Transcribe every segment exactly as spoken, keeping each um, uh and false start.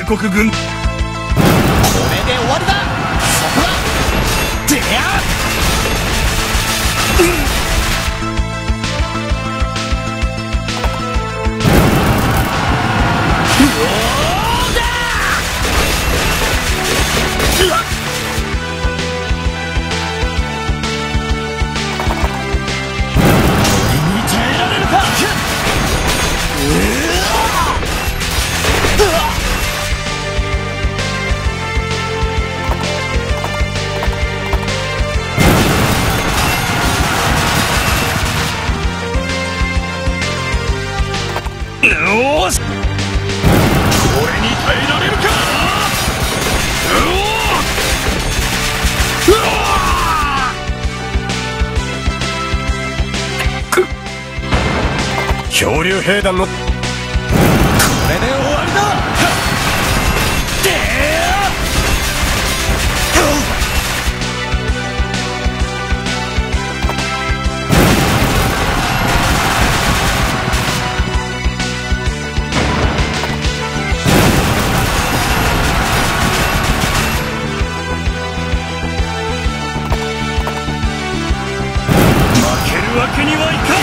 国軍。これで終わりだ。そこだ。てや。よし！これに耐えられるか！うお！うわ！くっ！恐竜兵団の、これで終わりだ！でー！負けるわけにはいかん！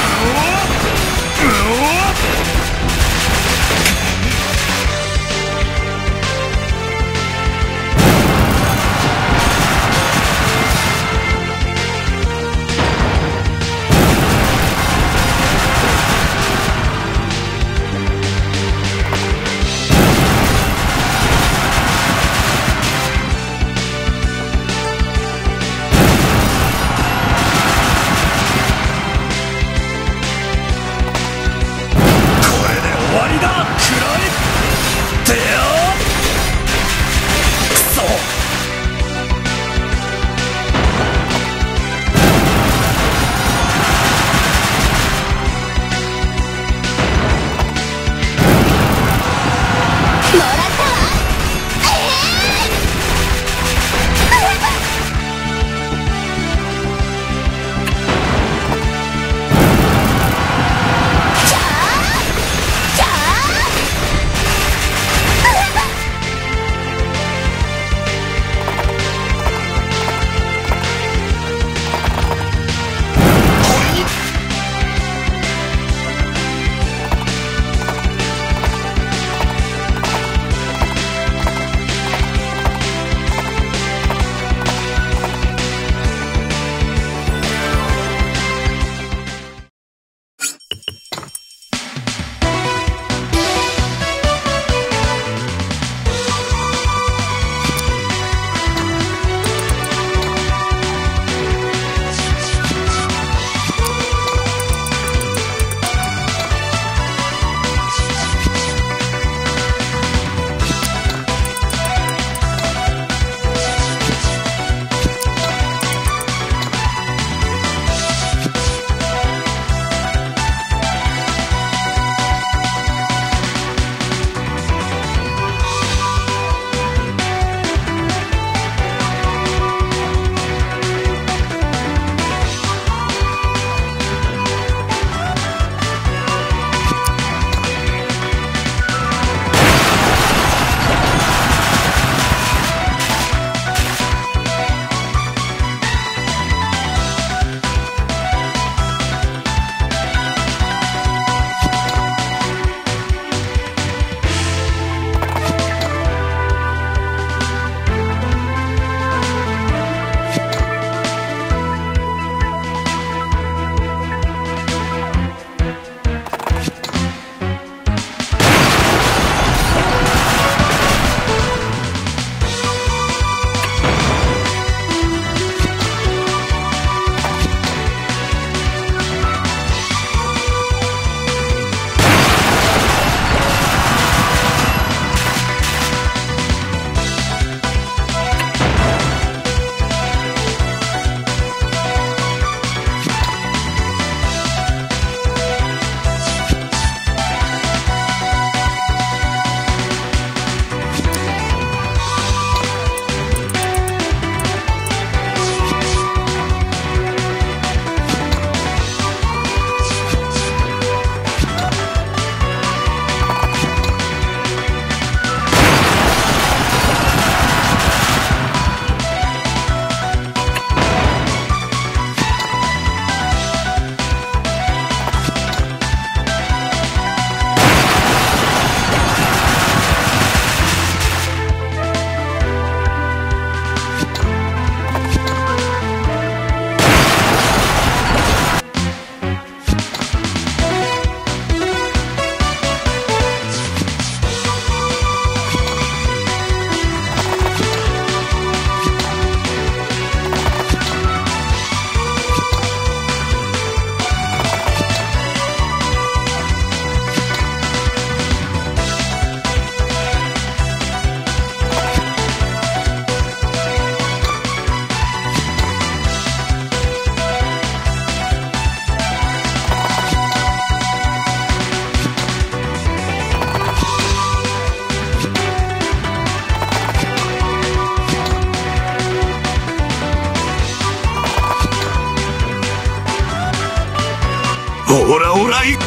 オラオラい。負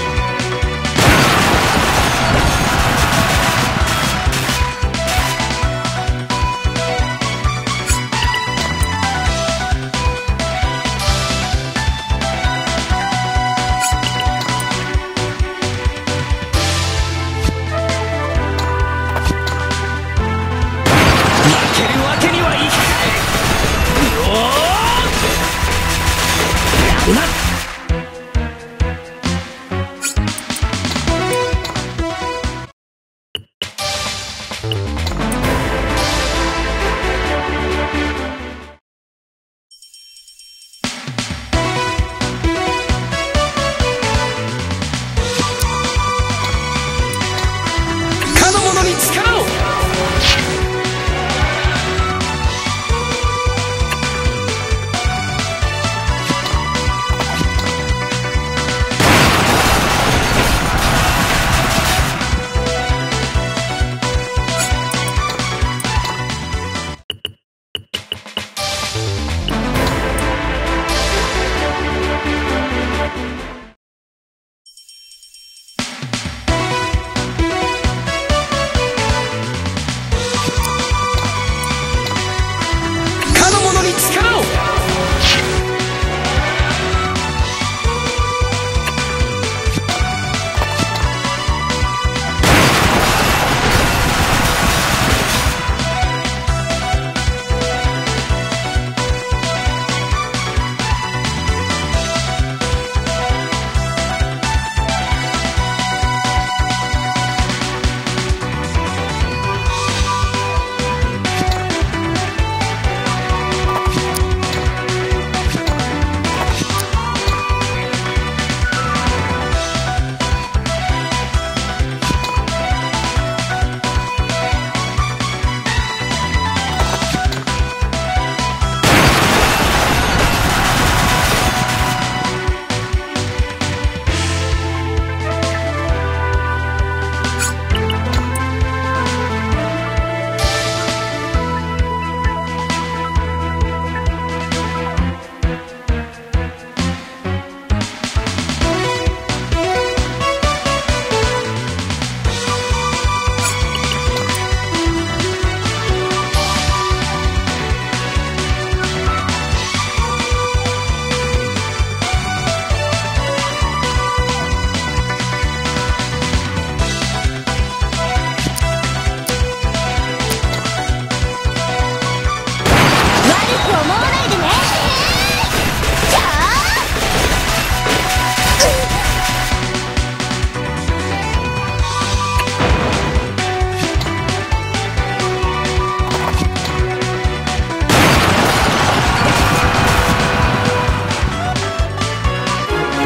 けるわけにはいかない。うおー！やるな！かの者に力を！かの者に力を！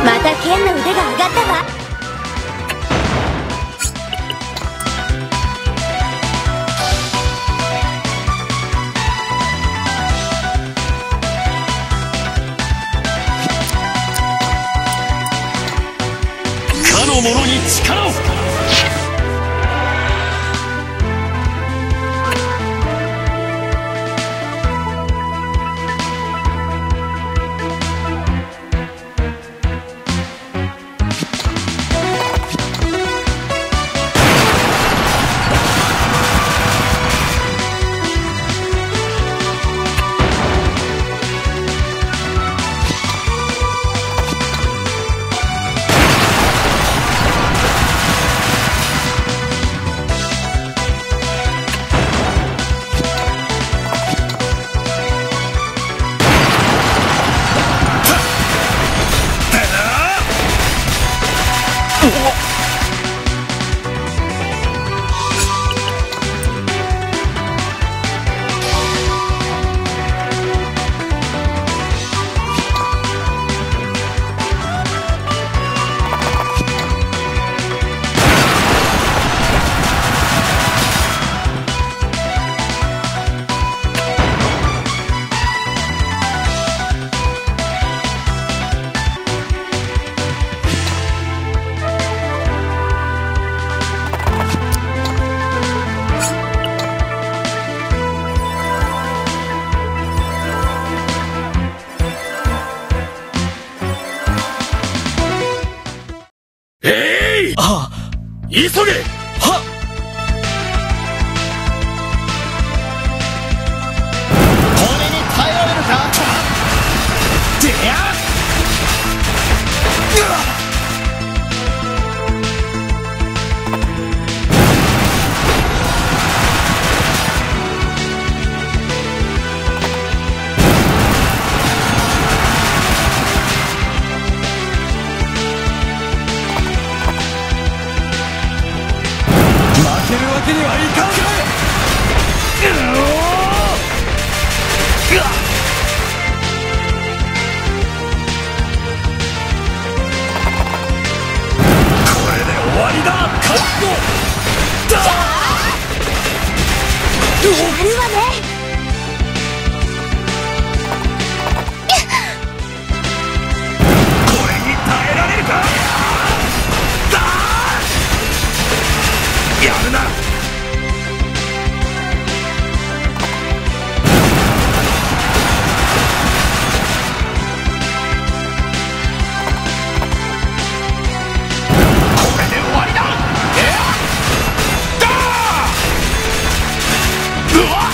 またケンの腕が上がったわ。かの者に力を！あ、急げ！はっ！これに耐えられるか？てや！うわっ！負けるわけにはいかん！うおー！うわっ！これで終わりだ！覚悟だ！やるわね！これに耐えられるか？だ！やるな！これで終わりだ！え？だ！うわっ！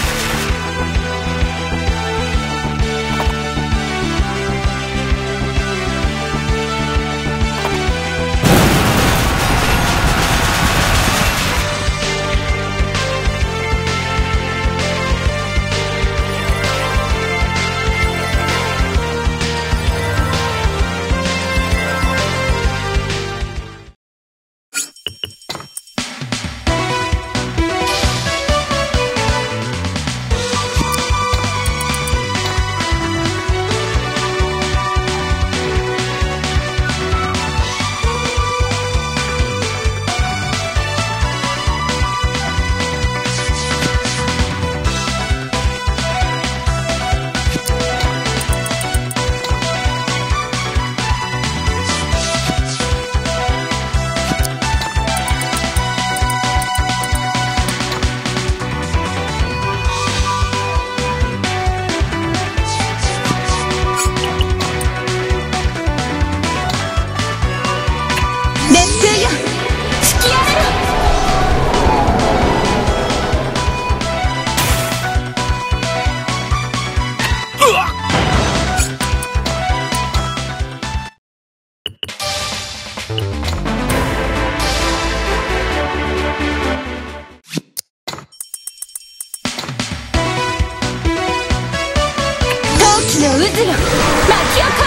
熱風よ、吹き荒れろ！陶器の渦よ、薪を